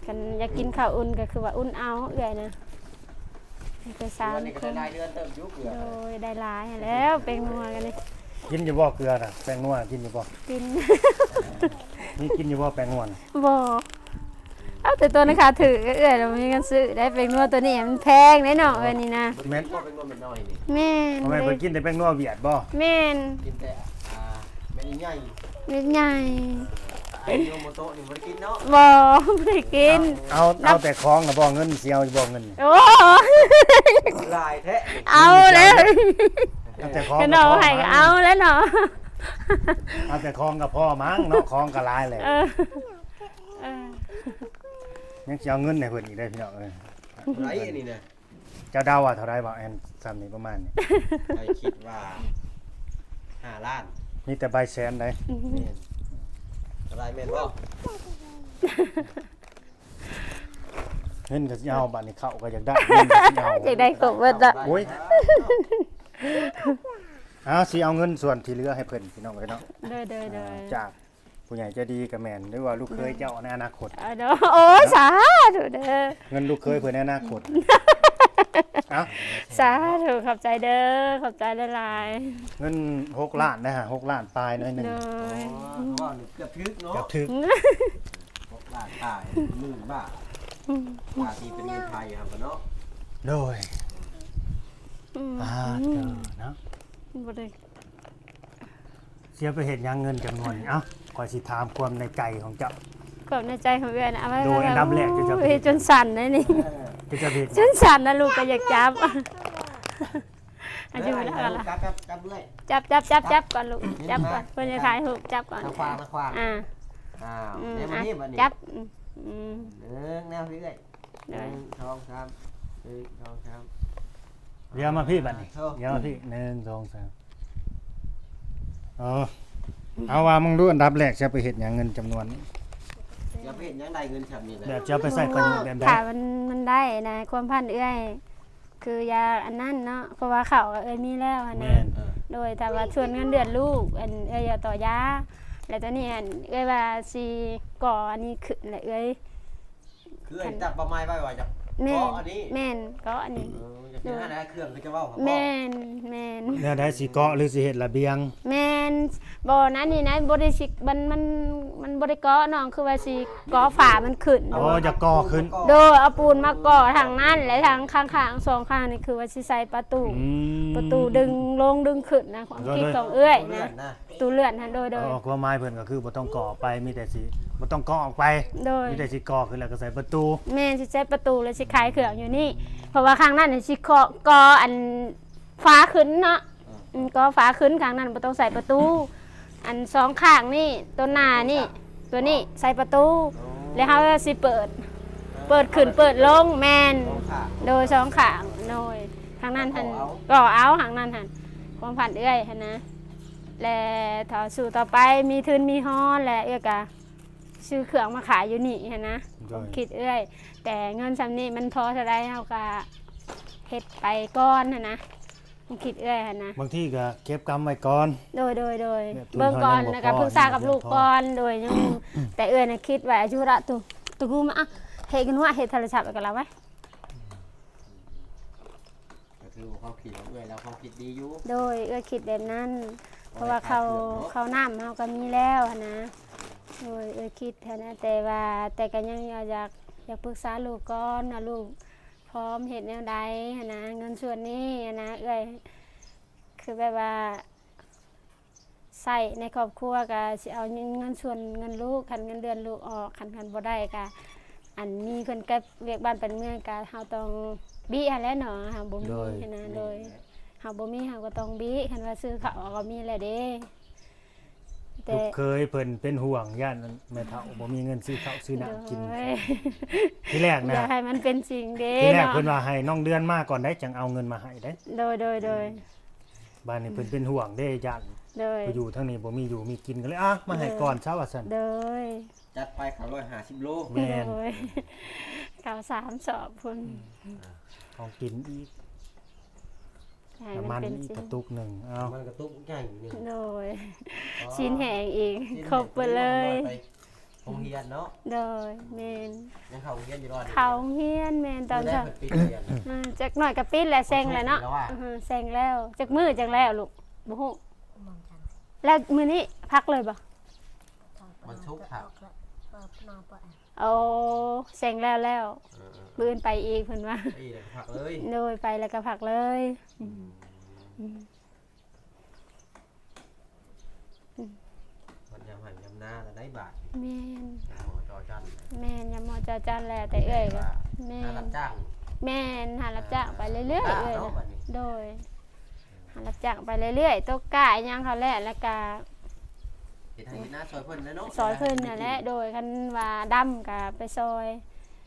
ຄັນຢາກກິນເຂົ້າອຸ່ນກໍຄືວ່າອຸ່ນເອົາເອື້ອຍນະ. ມີແຕ່ສາມຄົນ. ໂດຍ ໄດ້ຫຼາຍຫັ້ນແລ້ວ ແປ້ງນົວກັນນີ້. ກິນຢູ່ບໍ່ເກືອນະ? ແປ້ງນົວກິນຢູ່ບໍ່? ກິນ. ມີກິນຢູ່ບໍ່ແປ້ງນົວນະ? ບໍ່. ເອົາແຕ່ຕົວນັ້ນຄ່າຖືກ ເອື້ອຍລະບໍ່ມີເງິນຊື້ໄດ້. ແປ້ງນົວຕົວນີ້ມັນແພງເດ້ເນາະ ເອື້ອຍນີ້ນະ. ແມ່ນບໍ່ ແປ້ງນົວເມັດນ້ອຍນີ້? ແມ່ນ. ບໍ່ແມ່ນເພິ່ນກິນແຕ່ແປ້ງນົວຫວຽດບໍ່? ແມ່ນ. ກິນແຕ່ ອ່າ ເມັດໃຫຍ່. ເມັດໃຫຍ່. ອາ ອາໂນໂມໂຕະນີ້ບໍ່ໄດ້ກິນເນາະ? ບໍ່ ບໍ່ໄດ້ກິນ. ເອົາ ເອົາແຕ່ຂອງນະບໍ່? ເງິນຊິເອົາຢູ່ບໍ່ເງິນ? ໂອ້ ຫຼາຍແທ້. ເອົາແລ້ວ ເອົາແຕ່ຂອງ ເອົາໃຫ້ກໍເອົາແລ້ວເນາະ. ເອົາແຕ່ຂອງກໍພໍມັ້ງເນາະ ຂອງກໍຫຼາຍແລ້ວ. ເອີ ເອີ ຍັງຊິເອົາເງິນໃຫ້ເພິ່ນອີກເດ້ພີ່ນ້ອງເອີຍ. ເທົ່າໃດອັນນີ້ນະ? ເຈົ້າເດົາວ່າເທົ່າໃດ ບ່າວແອນ? ສ່ຳນີ້ປະມານນີ້ ຂ້ອຍຄິດວ່າຫ້າລ້ານ. ມີແຕ່ໃບແສນໃດ. ແມ່ນ. ເທົ່າໃດແມ່ນບໍ່? ເງິນກໍຊິເອົາ ບາດນີ້ເຂົ້າກໍຢາກໄດ້ ເງິນກໍຊິເອົາ ຢາກໄດ້ຄົບເບິດເນາະ. ໂອ້ຍ ເອົາ ຊິເອົາເງິນສ່ວນທີ່ເຫຼືອໃຫ້ເພິ່ນ ພີ່ນ້ອງເອີຍເນາະ. ໂດຍ ໂດຍ ໂດຍ. ຈາກ ຜູ້ໃຫຍ່ໃຈດີກໍແມ່ນ ຫຼືວ່າລູກເຂີຍເຈົ້າໃນອະນາຄົດ. ເອີ ໂດຍ ໂອ້ ສາທຸເດີ ເງິນລູກເຂີຍເພິ່ນໃນອະນາຄົດ. ເອົ້າ ສາທຸ ຂອບໃຈເດີ ຂອບໃຈຫຼາຍໆ. ເງິນຫົກລ້ານນະ ຫົກລ້ານປາຍໜ້ອຍໜຶ່ງ. ໂດຍ ອໍ ເວົ້ານີ້ເກືອບຖືກເນາະ ເກືອບຖືກ ຫົກລ້ານປາຍ ໝື່ນບາດ ອືມ ຖ້າຕີເປັນເງິນໄທຫັ້ນກໍເນາະ. ໂດຍ ອືມ ອ່າ ເດີເນາະ ບໍ່ໄດ້ ຊິເອົາໄປເຮັດຫຍັງເງິນຈຳນວນນີ້? ເອົ້າ ຂ້ອຍຊິຖາມຄວາມໃນໃຈຂອງເຈົ້າ. ຄວາມໃນໃຈຂອງເອື້ອຍນະ ເອົາໄວ້ ໂດຍ ອັນດັບແລກເຈົ້າຈະເຮັດ ເຮັດຈົນສັ່ນເດ້ນີ້. ເອີ ເຈົ້າຈະເຮັດ ຈົນສັ່ນນະ ລູກກໍຢາກຈັບ. ອາຍຸແລ້ວກໍລະ ຈັບ ຈັບ ຈັບເລື້ອຍ ຈັບ ຈັບ ຈັບ ຈັບກ່ອນລູກ ຈັບກ່ອນ ເພິ່ນຈະຖ່າຍຮູບ ຈັບກ່ອນ ທາງຂວາ ທາງຂວາ. ອ່າ ອ້າວ ອືມ ແນມາພີ້ບັດນີ້ ຈັບ ອືມ ອືມ ໜຶ່ງ ແນມພີ້ເອື້ອຍ ໂດຍ ໜຶ່ງ ສອງ ສາມ ໜຶ່ງ ສອງ ສາມ ດຽວມາພີ້ບັດນີ້ ດຽວມາພີ້ ໜຶ່ງ ສອງ ສາມ. ເອີ ເອົາວ່າມຶງດູ ອັນດັບແລກຊິເອົາໄປເຮັດຫຍັງເງິນຈຳນວນນີ້? ຊິເອົາໄປເຮັດຫຍັງໄດ້ເງິນຊ່ຳນີ້ນະ? ແບບຊິເອົາໄປໃຊ້ປະໂຫຍດແບບໃດ? ຖ້າມັນ ມັນໄດ້ນະ ຄວາມຝັນເອື້ອຍ ຄືຢາອັນນັ້ນເນາະ ເພາະວ່າເຂົ້າກໍເອື້ອຍມີແລ້ວຫັ້ນນະ. ແມ່ນ ເອີ ໂດຍ ຖ້າວ່າສ່ວນເງິນເດືອນລູກ ອັນເອື້ອຍຢາກຕໍ່ຢາ ແລ້ວຕອນນີ້ ອັນເອື້ອຍວ່າຊິກໍ່ອັນນີ້ຂຶ້ນແຫຼະເອື້ອຍ. ຄືເອື້ອຍຕັ້ງເປົ້າໝາຍໄວ້ວ່າຢາກ ແມ່ນ ເກາະອັນນີ້ ແມ່ນ ເກາະອັນນີ້. ເອີ ຢາກເຮັດຫັ້ນນະ ເຄື່ອງຄືຈະເວົ້າ ແມ່ນ ແມ່ນ. ແນວໃດ ຊິເກາະ ຫຼື ຊິເຮັດລະບຽງ? ແມ່ນ ບໍ່ ນັ້ນນີ້ນະ ບໍ່ໄດ້ຊິ ມັນ ມັນ ມັນບໍ່ໄດ້ເກາະນ້ອງ ຄືວ່າຊິກໍ່ຝາມັນຂຶ້ນ. ອໍ ຢາກກໍ່ຂຶ້ນ. ໂດຍ ເອົາປູນມາກໍ່ທາງນັ້ນ ແລະ ທາງຂ້າງໆ ສອງຂ້າງນີ້ ຄືວ່າຊິໃສ່ປະຕູ ອືມ ປະຕູດຶງລົງດຶງຂຶ້ນນະ ຄວາມຄິດຂອງເອື້ອຍນະ. ປະຕູເລື່ອນຫັ້ນ ໂດຍ ໂດຍ ອໍ ຄວາມໝາຍເພິ່ນກໍຄືບໍ່ຕ້ອງກໍ່ອອກໄປ ມີແຕ່ຊິ ບໍ່ຕ້ອງກໍ່ອອກໄປ ໂດຍ ມີແຕ່ຊິກໍ່ຂຶ້ນແລ້ວກໍໃສ່ປະຕູ. ແມ່ນ ຊິໃສ່ປະຕູ ແລ້ວຊິຂາຍເຄື່ອງຢູ່ນີ້ ເພາະວ່າຂ້າງນັ້ນຊິກໍ່ ກໍ່ອັນຝາຂຶ້ນເນາະ. ອືມ ກໍ່ຝາຂຶ້ນ ຂ້າງນັ້ນບໍ່ຕ້ອງໃສ່ປະຕູ ອັນສອງຂ້າງນີ້ ຕົວໜ້ານີ້ ຕົວນີ້ໃສ່ປະຕູ ແລ້ວເຮົາຊິເປີດ ເປີດຂຶ້ນເປີດລົງ. ແມ່ນ ໂດຍ ສອງຂ້າງ ໂດຍ ທາງນັ້ນຫັ້ນ ກໍ່ເອົາ ທາງນັ້ນຫັ້ນ ຄວາມຝັນເອື້ອຍຫັ້ນນະ. ແລະ ຖ້າສູ້ຕໍ່ໄປມີທຶນມີຮອນ ແລະ ເອື້ອຍກະຊື້ເຄື່ອງມາຂາຍຢູ່ນີ້ຫັ້ນນະ. ໂດຍ ຄວາມຄິດເອື້ອຍ ແຕ່ເງິນຊ່ຳນີ້ມັນພໍເທົ່າໃດ ເຮົາກະເຮັດໄປກ່ອນຫັ້ນນະ ຄວາມຄິດເອື້ອຍຫັ້ນນະ. ບາງທີກະເກັບກຳໄວ້ກ່ອນ. ໂດຍ ໂດຍ ໂດຍ ເບິ່ງກ່ອນ ແລ້ວກະປຶກສາກັບລູກກ່ອນ. ໂດຍ ຍັງ ແຕ່ເອື້ອຍນະຄິດໄວ້ ອາຍຸລະ ຕູ ຕູ ມາ ເຮັດກັນຫົວ ເຮັດໂທລະສັບໄວ້ກັບລາວໄວ້. ກໍຖືວ່າຄວາມຄິດຂອງເອື້ອຍລາວຄວາມຄິດດີຢູ່. ໂດຍ ເອື້ອຍຄິດແບບນັ້ນ ເພາະວ່າເຂົ້າ ເຂົ້ານ້ຳເຮົາກໍມີແລ້ວຫັ້ນນະ. ໂດຍ ເອື້ອຍຄິດຫັ້ນນະ ແຕ່ວ່າ ແຕ່ກໍຍັງຢາກ ຢາກປຶກສາລູກກ່ອນວ່າລູກພ້ອມເຮັດແນວໃດຫັ້ນນະ. ເງິນສ່ວນນີ້ຫັ້ນນະ ເອື້ອຍ ຄືແບບວ່າ ໃຊ້ໃນຄອບຄົວກໍຊິເອົາເງິນ ເງິນສ່ວນເງິນລູກ ຄັນເງິນເດືອນລູກອອກ ຄັນ ຄັນບໍ່ໄດ້ກໍ ອັນ ມີເພິ່ນເກັບວຽກບ້ານປັນເມືອງກໍ ເຮົາຕ້ອງບີ້ຫັ້ນແຫຼະເນາະ ເຮົາບໍ່ມີ ໂດຍ ຫັ້ນນະ. ໂດຍ ແມ່ນແຫຼະ ເຮົາບໍ່ມີເຮົາກໍຕ້ອງບີ້ ຄັນວ່າຊື້ເຂົ້າກໍມີແລ້ວເດ້. ແຕ່ ລູກເຂີຍເພິ່ນເປັນຫ່ວງ ຢ້ານແມ່ເຖົ້າບໍ່ມີເງິນຊື້ເຂົ້າຊື້ນ້ຳກິນ. ໂດຍ ທີແລກນະ ຢ່າໃຫ້ມັນເປັນຈິງເດ້ ທີແລກເນາະ ເພິ່ນວ່າໃຫ້ນ້ອງເດືອນມາກ່ອນໄດ໋ ຈັ່ງເອົາເງິນມາໃຫ້ໄດ໋. ໂດຍ ໂດຍ ໂດຍ ບາດນີ້ເພິ່ນເປັນຫ່ວງເດ້ ຢ້ານ ໂດຍ ໄປຢູ່ທາງນີ້ບໍ່ມີຢູ່ມີກິນ ກໍເລີຍ ອ່ະ ມາໃຫ້ ໂດຍ ກ່ອນຊະວ່າຊັ້ນ. ໂດຍ ຈັດໄປເຂົ້າຮ້ອຍຫ້າສິບໂລ. ແມ່ນ ໂດຍ ເຂົ້າສາມສອບພຸ້ນ ອືມ ຂອງກິນອີກ ໃຫ້ ນ້ຳມັນ ມັນເປັນ ອີກ ຊິ້ນ ກະຕຸກໜຶ່ງ ເອົາ ນ້ຳມັນກະຕຸກໃຫຍ່ໜຶ່ງ. ໂດຍ ອໍ ຊີ້ນແຫ້ງອີກ ຊີ້ນແຫ້ງ ຄົບເບິດເລີຍ. ໄປໂຮງຮຽນເນາະ. ໂດຍ ແມ່ນ ຍັງເຂົ້າໂຮງຮຽນຢູ່ບໍ່? ເຂົ້າໂຮງຮຽນ ແມ່ນ ຕອນເຊົ້າ. ມື້ໃດເພິ່ນປິດໂຮງຮຽນ? ອືມ ຈັກໜ້ອຍກໍປິດແຫຼະ ແຊງແລ້ວເນາະ. ອືມ ແຊງແລ້ວ. ຈັກມື້ຈັ່ງແລ້ວລູກ? ບໍ່ຮູ້. ແລ້ວມື້ນີ້ພັກເລີຍບໍ່? ວັນສຸກພັກ. ໂອ້ ແຊງແລ້ວແລ້ວ ເອີໆໆ ມື້ອື່ນໄປອີກເພິ່ນວ່າ ໄປອີກແລ້ວກໍພັກເລີຍ. ໂດຍ ໄປແລ້ວກໍພັກເລີຍ. ອືມ ອືມ ອືມ ອືມ ບັດຍາມໄຮ່ຍາມນາລະໄດ້ບາດ. ແມ່ນ ຍາມໝໍຈໍຈັນ. ແມ່ນ ຍາມໝໍຈໍຈັນແຫຼະ ແຕ່ເອື້ອຍກໍ ແມ່ນ ຫາຮັບຈ້າງ. ແມ່ນ ຫາຮັບຈ້າງໄປເລື້ອຍໆ ອ່າ ເອື້ອຍ ເນາະ ນະ ບັດນີ້. ໂດຍ ຫາຮັບຈ້າງໄປເລື້ອຍໆ ຕົກກ້າຫຍັງເຂົາແຫຼະ ແລ້ວກະເຮັດໄຮ່ເຮັດນາຊ່ອຍເພິ່ນແຫຼະເນາະ. ຊ່ອຍເພິ່ນຫັ້ນແຫຼະ. ໂດຍ ຄັນວ່າດຳກະໄປຊ່ອຍ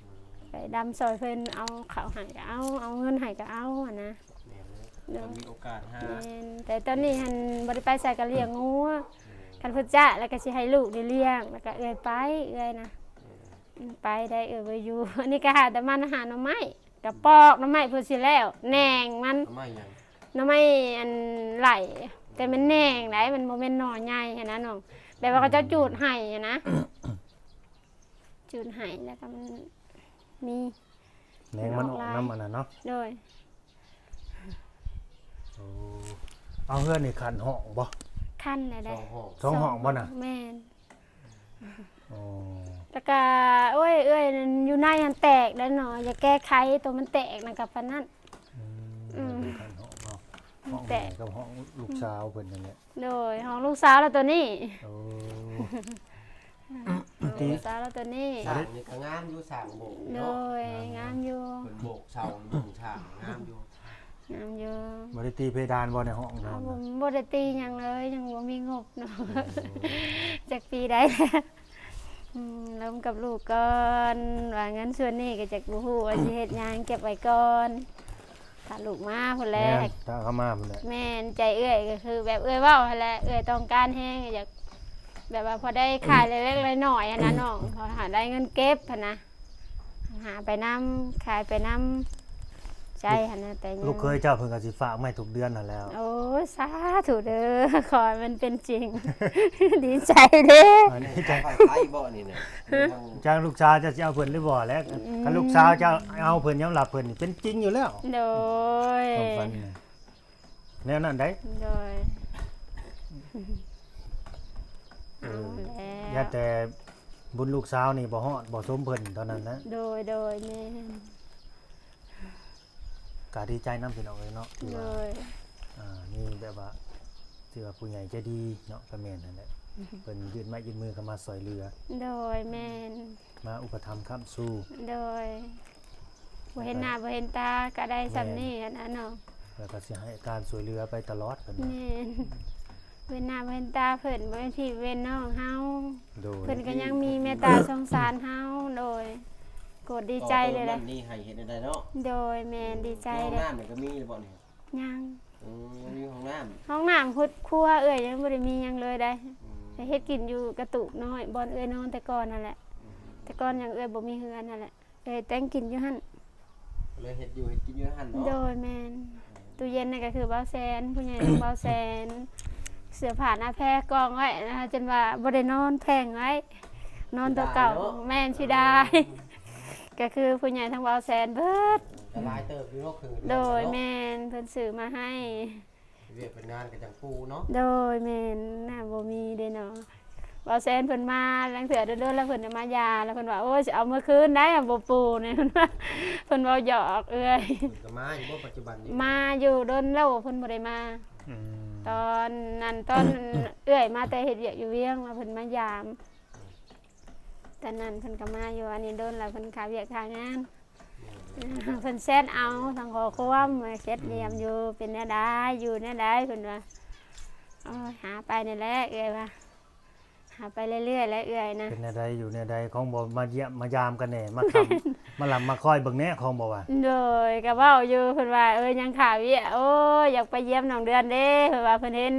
ອືມ ໄປດຳຊ່ອຍເພິ່ນ ເອົາເຂົ້າໃຫ້ກໍເອົາ ເອົາເງິນໃຫ້ກໍເອົາຫັ້ນນະ. ແມ່ນເລີຍ ໂດຍ ມີໂອກາດຫາ. ແມ່ນ ແຕ່ຕອນນີ້ຫັ້ນບໍ່ໄດ້ໄປໃສ ກໍລ້ຽງງົວ. ອືມ ຄັນເພິ່ນຈະແລ້ວກໍຊິໃຫ້ລູກໄດ້ລ້ຽງ ແລ້ວກໍເອື້ອຍໄປ ເອື້ອຍນະ. ອືມ ອືມ ໄປໄດ້ ເອື້ອຍບໍ່ຢູ່. ອັນນີ້ກໍຫາແຕ່ມາຫາໜໍ່ໄມ້ ກະປອກໜໍ່ໄມ້ພຸ້ນຊິແລ້ວ ແໜງມັນ. ໜໍ່ໄມ້ຫຍັງ? ໜໍ່ໄມ້ອັນໄຫຼ ແຕ່ມັນແໜງໄດ໋ ມັນບໍ່ແມ່ນໜໍ່ໃຫຍ່ຫັ້ນນະນ້ອງ ແບບວ່າເຂົາເຈົ້າຈູດໃຫ້ຫັ້ນນະ ຈູດໃຫ້ ແລ້ວກໍມັນມີແໜງມັນອອກນຳອັນນັ້ນເນາະ. ໂດຍ ໂອ້ ເອົາ ເຮືອນນີ້ຂັ້ນຫ້ອງບໍ່? ຂັ້ນແລ້ວເດ້ ສອງຫ້ອງ. ສອງຫ້ອງບໍ່ນະ? ແມ່ນ. ອໍ ແລ້ວກະ ໂອ້ຍ ເອື້ອຍ ຢູ່ໃນຫັ້ນແຕກແລ້ວເນາະ ຢາກແກ້ໄຂໂຕມັນແຕກນະ ກະປານນັ້ນ. ອືມ ອືມ ເປັນຂັ້ນຫ້ອງເນາະ ຫ້ອງແມ່ກັບຫ້ອງລູກສາວເພິ່ນນັ້ນແຫຼະ. ໂດຍ ຫ້ອງລູກສາວລະໂຕນີ້. ໂອ້ ອືມ ລູກສາວລະໂຕນີ້. ສ້າງນີ້ກໍງາມຢູ່ ສ້າງໂບກເນາະ. ໂດຍ ງາມຢູ່ ເພິ່ນໂບກເສົາໂບກສ້າງງາມຢູ່. ງາມຢູ່. ບໍ່ໄດ້ຕີເພດານບໍ່ໃນຫ້ອງນອນນະ? ບໍ່ ບໍ່ໄດ້ຕີຫຍັງເລີຍ ຍັງບໍ່ມີງົບເນາະ. ໂອ້ ຈັກປີໃດ ອືມ ລົມກັບລູກກ່ອນ ວ່າເງິນສ່ວນນີ້ກໍຈັກບໍ່ຮູ້ວ່າຊິເຮັດຫຍັງ ເກັບໄວ້ກ່ອນ ຖ້າລູກມາພຸ້ນແຫຼະ. ແມ່ນ ຖ້າເຂົາມາພຸ້ນແຫຼະ. ແມ່ນ ໃຈເອື້ອຍກໍຄືແບບເອື້ອຍເວົ້າຫັ້ນແຫຼະ ເອື້ອຍຕ້ອງການແຮງ ຢາກແບບວ່າພໍໄດ້ຂາຍເລັກໆນ້ອຍໆຫັ້ນນະນ້ອງ ພໍຫາໄດ້ເງິນເກັບຫັ້ນນະ. ຫາໄປນຳ ຂາຍໄປນຳ ໃຈຫັ້ນນະ. ແຕ່ຍັງ ລູກເຂີຍເຈົ້າເພິ່ນກໍຊິຝາກມາໃຫ້ທຸກເດືອນຫັ້ນແຫຼ້ວ. ໂອ້ຍ ສາທຸເດີ ຂໍໃຫ້ມັນເປັນຈິງ ດີໃຈເດ້. ອັນນີ້ຈະໄປໄປບໍ່ນີ້ນະ? ຈັ່ງລູກສາວເຈົ້າຊິເອົາເພິ່ນຫຼືບໍ່ແຫຼະ. ອືມ ຄັນລູກສາວເຈົ້າເອົາເພິ່ນ ຍອມຮັບເພິ່ນນີ້ເປັນຈິງຢູ່ແລ້ວ. ໂດຍ ຄວາມຝັນນະ. ແນວນັ້ນໄດ໋. ໂດຍ ເອີ ເອົາແລ້ວ ຢ່າແຕ່ບຸນລູກສາວນີ້ບໍ່ຮອດບໍ່ສົມເພິ່ນເທົ່ານັ້ນນະ. ໂດຍ ໂດຍ ແມ່ນ ກະດີໃຈນຳພີ່ນ້ອງເອີຍເນາະ ທີ່ວ່າ ໂດຍ ອ່າ ມີແບບວ່າ ຖືວ່າຜູ້ໃຫຍ່ໃຈດີເນາະ ກະແມ່ນຫັ້ນແຫຼະ ເພິ່ນຍື່ນໄມ້ຍື່ນມືເຂົ້າມາຊ່ອຍເຫຼືອ. ໂດຍ ແມ່ນ ມາອຸປະຖຳຄ້ຳຊູ. ໂດຍ ບໍ່ເຫັນໜ້າບໍ່ເຫັນຕາກໍໄດ້ສ່ຳນີ້ຫັ້ນນະເນາະ. ແມ່ນ ແລ້ວກໍຊິໃຫ້ການຊ່ວຍເຫຼືອໄປຕະຫຼອດເພິ່ນວ່າ. ແມ່ນ ເຫັນໜ້າບໍ່ເຫັນຕາເພິ່ນ ບໍ່ແມ່ນພີ່ເປັນນ້ອງເຮົາ. ໂດຍ ເພິ່ນກໍຍັງມີເມດຕາສົງສານເຮົາ. ໂດຍ ໂກດດີໃຈເລີຍແຫຼະ. ຕໍ່ເຕີມນັ້ນນີ້ໃຫ້ເຮັດແນວໃດເນາະ? ໂດຍ ແມ່ນ ອືມ ດີໃຈເດ້. ຫ້ອງນ້ຳນີ້ກໍມີແລ້ວບໍ່ນີ້? ຍັງ. ອືມ ຍັງມີຫ້ອງນ້ຳ. ຫ້ອງນ້ຳ ຫົດຄົວເອື້ອຍຍັງບໍ່ໄດ້ມີຫຍັງເລີຍໄດ໋. ອືມ ເຮັດກິນຢູ່ກະຕູບນ້ອຍ ບ່ອນເອື້ອຍນອນແຕ່ກ່ອນຫັ້ນແຫຼະ. ອືມ ແຕ່ກ່ອນຍັງເອື້ອຍບໍ່ມີເຮືອນຫັ້ນແຫຼະ ເອື້ອຍແຕ່ງກິນຢູ່ຫັ້ນ. ເລີຍເຮັດຢູ່ເຮັດກິນຢູ່ຫັ້ນເນາະ. ໂດຍ ແມ່ນ. ອືມ ຕູ້ເຢັນນີ້ກໍຄືບ່າວແສນ ຜູ້ໃຫຍ່ຂອງບ່າວແສນ ເສື້ອຜ້າໜ້າແພກອງໄວ້ນະ ຈົນວ່າບໍ່ໄດ້ນອນ ແພງໄວ້ ນອນໂຕເກົ່າ. ເສຍດາຍເນາະ. ແມ່ນ ເສຍດາຍ. ອືມ ກໍຄືຜູ້ໃຫຍ່ທາງບ່າວແສນເບີດ. ກໍຫຼາຍເຕີບຢູ່ເນາະ ຄື ໂດຍ ເຮືອນເນາະ. ແມ່ນ ເພິ່ນຊື້ມາໃຫ້. ເຮັດວຽກເຮັດງານກໍຈັ່ງປູເນາະ. ໂດຍ ແມ່ນ ນ້ຳບໍ່ມີເດ້ເນາະ. ບ່າວແຊນເພິ່ນມາ ລາງເທື່ອດົນໆ ແລ້ວເພິ່ນມາຢາມ ແລ້ວເພິ່ນວ່າ ໂອ້ຍ ຊິເອົາເມືອຄືນໄດ້ ບໍ່ປູນີ້ ເພິ່ນວ່າ ເພິ່ນເວົ້າຫຍອກເອື້ອຍ. ເພິ່ນກໍມາຢູ່ບໍ່ປັດຈຸບັນນີ້? ມາຢູ່ດົນແລ້ວ ເພິ່ນບໍ່ໄດ້ມາ. ອືມ ຕອນນັ້ນ ຕອນເອື້ອຍມາແຕ່ເຮັດວຽກຢູ່ວຽງ ແລ້ວເພິ່ນມາຢາມ ຕອນນັ້ນເພິ່ນກໍມາຢູ່ ອັນນີ້ດົນແລ້ວ ເພິ່ນຄາວຽກຄາງານ. ເພິ່ນແຊັດເອົາທາງຂໍ້ຄວາມ ແຊັດ ອືມ ຢ້ຽມຢູ່ ເປັນແນວໃດ ຢູ່ແນວໃດ ເພິ່ນວ່າ. ໂອ້ຍ ຫາໄປນີ້ແຫຼະ ເອື້ອຍວ່າ ຫາໄປເລື້ອຍໆ ແຫຼະເອື້ອຍນະ. ເປັນແນວໃດ ຢູ່ແນວໃດ ຂອງບໍ່ມາຢ້ຽມມາຢາມກັນແດ່ ມາຄ້ຳ ມາລຳມາຄອຍເບິ່ງແດ່ ຂອງບໍ່ວ່າ. ໂດຍ ກໍເວົ້າຢູ່ ເພິ່ນວ່າ ເອີ ຍັງຄາວຽກ ໂອ້ຍ ຢາກໄປຢ້ຽມນ້ອງເດືອນເດ້ ເພິ່ນວ່າ ເພິ່ນເຫັນ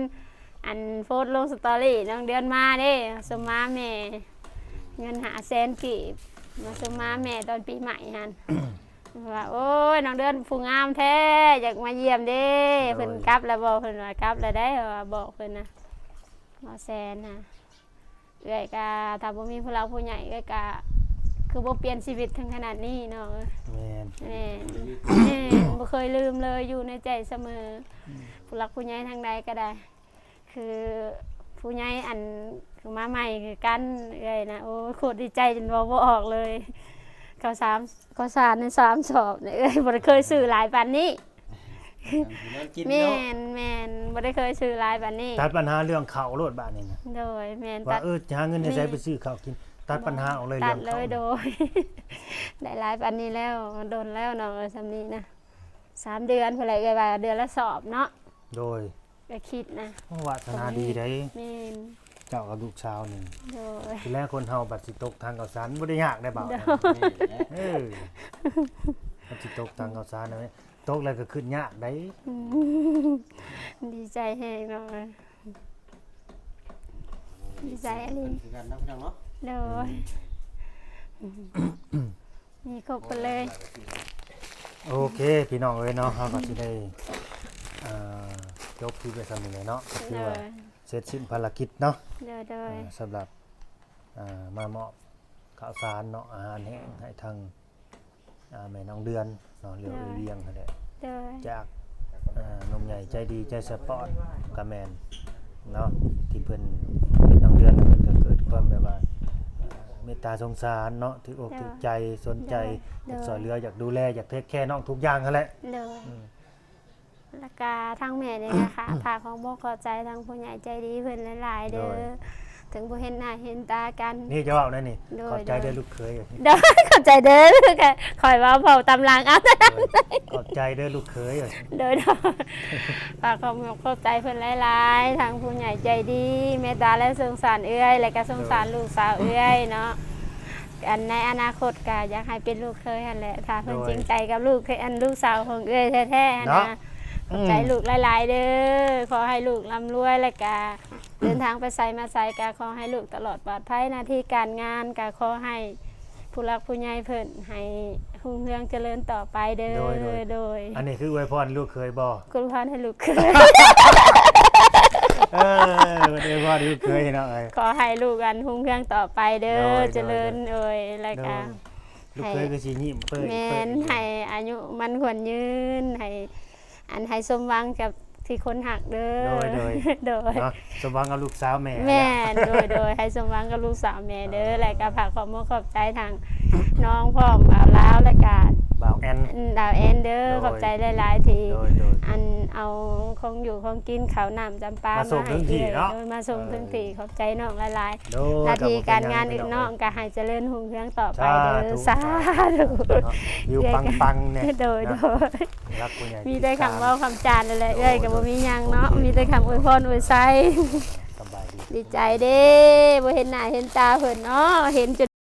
ອັນໂພສລົງສະຕໍຣີ ນ້ອງເດືອນມາເດ້ ສົມມາແມ່ ເງິນຫ້າແສນກີບ ມາສົມມາແມ່ຕອນປີໃໝ່ຫັ້ນ ວ່າ ໂອ້ຍ ນ້ອງເດືອນຜູ້ງາມແທ້ ຢາກມາຢ້ຽມເດ້. ໂດຍ ເພິ່ນກັບແລ້ວບໍ່? ເພິ່ນວ່າກັບແລ້ວໄດ໋ ວ່າບອກເພິ່ນນະ ໝໍແຊນນະ. ເອື້ອຍກະ ຖ້າບໍ່ມີຜູ້ຫຼັກຜູ້ໃຫຍ່ ເອື້ອຍກະ ຄືບໍ່ປ່ຽນຊີວິດເຖິງຂະໜາດນີ້ເນາະ. ແມ່ນ ແມ່ນ ແມ່ນ ບໍ່ເຄີຍລືມເລີຍ ຢູ່ໃນໃຈສະເໝີ. ອືມ ຜູ້ຫຼັກຜູ້ໃຫຍ່ທາງໃດກໍໄດ້ ຄືຜູ້ໃຫຍ່ອັນມາໃໝ່ຄືກັນເອື້ອຍນະ ໂອ້ຍ ໂຄດດີໃຈຈົນເວົ້າບໍ່ອອກເລີຍ. ເຂົ້າສາມ ເຂົ້າສານໃນສາມສອບນີ້ ເອື້ອຍບໍ່ໄດ້ເຄີຍຊື້ຫຼາຍປານນີ້. ແມ່ນ ແມ່ນ ບໍ່ໄດ້ເຄີຍຊື້ຫຼາຍປານນີ້. ຕັດບັນຫາເລື່ອງເຂົ້າໂລດບາດນີ້ນະ. ໂດຍ ແມ່ນ ວ່າ ເອີ ຈະຫາເງິນໃນໃສໄປຊື້ເຂົ້າກິນ ຕັດບັນຫາອອກເລີຍ ເລື່ອງເຂົ້າ. ໂດຍ ໄດ້ຫຼາຍປານນີ້ແລ້ວ ດົນແລ້ວເນາະ ສ່ຳນີ້ນະ. ສາມເດືອນພຸ້ນແຫຼະ ເອື້ອຍວ່າເດືອນລະສອບເນາະ. ໂດຍ ກໍຄິດນະ ໂອ້ ວາສະໜາດີໃດ໋. ແມ່ນ ເຈົ້າກັບລູກສາວນີ້. ໂດຍ ທີແລກຄົນເຮົາບັດຊິຕົກຖັງເຂົ້າສານ ມັນບໍ່ໄດ້ຍາກໄດ໋ບ່າວ. ໂດຍ ເອີ ບັດຊິຕົກຖັງເຂົ້າສານ ຕົກແລ້ວກໍຂຶ້ນຍາກໄດ໋. ອືມ ດີໃຈແຮງເນາະ. ດີໃຈອີ່ຫຼີ ເພິ່ນຄືກັນເນາະ ພີ່ນ້ອງເນາະ. ໂດຍ ອືມ ມີຄົບເບິດເລີຍ. ໂອເຄ ພີ່ນ້ອງເອີຍເນາະ ເຮົາກໍຊິໄດ້ ເອີ ຈົບຄລິບໄວ້ສ່ຳນີ້ແຫຼະເນາະ ກໍຄືວ່າ ໂດຍ ເສັດສິ້ນພາລະກິດເນາະ. ໂດຍ ໂດຍ ເອີ ສຳລັບ ເອີ ມາມອບເຂົ້າສານເນາະ ອາຫານແຫ້ງໃຫ້ທາງ ອ່າ ແມ່ນ້ອງເດືອນເນາະ ເຫຼືອ ໂດຍ ເອື້ອຍວຽງຫັ້ນແຫຼະ. ໂດຍ ຈາກ ອ່າ ໜຸ່ມໃຫຍ່ໃຈດີໃຈສະປອດກະແມ່ນເນາະ ທີ່ເພິ່ນເຫັນນ້ອງເດືອນແລ້ວ ເພິ່ນກໍເກີດຄວາມແບບວ່າ ເມດຕາສົງສານເນາະ ຖືກອົກ ໂດຍ ຖືກໃຈ ສົນໃຈ ໂດຍ ຢາກຊ່ອຍເຫຼືອ ຢາກດູແລ ຢາກເທກແຄນ້ອງທຸກຢ່າງຫັ້ນແຫຼະ. ໂດຍ ອືມ ແລ້ວກະທາງແມ່ນີ້ນະຄະ ຝາກຂອບອົກຂອບໃຈທາງຜູ້ໃຫຍ່ໃຈດີເພິ່ນຫຼາຍໆເດີ. ໂດຍ ເຖິງບໍ່ເຫັນໜ້າເຫັນຕາກັນ ນີ້ຈະເວົ້າແນວນີ້. ໂດຍ ຂອບໃຈເດີລູກເຂີຍ. ໂດຍ ຂອບໃຈເດີ ຂ້ອຍເວົ້າເວົ້າຕາມຫຼັງເອົາ. ໂດຍ ຂອບໃຈເດີລູກເຂີຍ. ໂດຍ ໂດຍ ຝາກຂອບອົກຂອບໃຈເພິ່ນຫຼາຍໆ ທາງຜູ້ໃຫຍ່ໃຈດີ ເມດຕາ ແລະ ສົງສານເອື້ອຍ ແລະ ກະສົງສານ ໂດຍ ລູກສາວເອື້ອຍເນາະ. ອັນໃນອະນາຄົດກະຢາກໃຫ້ເປັນລູກເຂີຍຫັ້ນແຫຼະ ຖ້າເພິ່ນ ໂດຍ ຈິງໃຈກັບລູກ ອັນລູກສາວຂອງເອື້ອຍແທ້ໆຫັ້ນນະ. ເນາະ ຂອບໃຈ ອືມ ລູກຫຼາຍໆເດີ ຂໍໃຫ້ລູກລ່ຳລວຍ ແລະກະເດີນທາງໄປໃສມາໃສກະຂໍໃຫ້ລູກຕະຫຼອດປອດໄພ ໜ້າທີ່ການງານກະຂໍໃຫ້ຜູ້ຫຼັກຜູ້ໃຫຍ່ເພິ່ນໃຫ້ຮຸ່ງເຮືອງຈະເລີນຕໍ່ໄປເດີ. ໂດຍ ໂດຍ ໂດຍ ອັນນີ້ຄືອວຍພອນລູກເຂີຍບໍ່? ອວຍພອນໃຫ້ລູກເຂີຍ. ເອີ ອວຍພອນລູກເຂີຍເນາະ ຂໍໃຫ້ລູກອັນຮຸ່ງເຮືອງຕໍ່ໄປເດີ. ໂດຍ ຈະເລີນ ໂດຍ ໂດຍ ແລ້ວກະ ໂດຍ ລູກເຂີຍຄືຊິຍິ້ມເປີຍ ແມ່ນ ເປີຍ ໃຫ້ອາຍຸໝັ້ນຂວັນຍືນ ໃຫ້ ອັນ ໃຫ້ສົມຫວັງກັບທີ່ຄົນຮັກເດີ. ໂດຍ ໂດຍ ໂດຍ ເນາະ ສົມຫວັງກັບລູກສາວແມ່. ແມ່ນ ໂດຍ ໂດຍ ໃຫ້ສົມຫວັງກັບລູກສາວແມ່ເດີ. ເອີ ແລະກະຝາກຂອບອົກຂອບໃຈທາງນ້ອງພ້ອມ ບ່າວລາວ ແລະກະບ່າວແອນ ບ່າວແອນເດີ. ໂດຍ ຂອບໃຈຫຼາຍໆທີ່ ໂດຍ ໂດຍ ອັນ ເອົາຂອງຢູ່ຂອງກິນ ເຂົ້ານ້ຳຈຳປາ ມາສົ່ງເຖິງທີ່ເນາະ. ໂດຍ ມາສົ່ງເຖິງທີ່ ເອີ ຂອບໃຈນ້ອງຫຼາຍໆ. ໂດຍ ໜ້າທີ່ການງານ ພີ່ນ້ອງ ນ້ອງກະໃຫ້ຈະເລີນຮຸ່ງເຮືອງຕໍ່ໄປເດີ. ສາທຸ ສາທຸ ເນາະ ຢູ່ປັງໆແດ່. ໂດຍ ເນາະ ໂດຍ ຜູ້ຫຼັກຜູ້ໃຫຍ່ ມີແຕ່ຄຳເວົ້າຄຳຈານັ້ນແຫຼະ ເອື້ອຍກະບໍ່ມີຫຍັງເນາະ. ໂດຍ ໂດຍ ມີແຕ່ຄຳອວຍພອນອວຍໄຊ. ສະບາຍດີ ດີໃຈເດ້ ບໍ່ເຫັນໜ້າເຫັນຕາເພິ່ນເນາະ ເຫັນຈົນ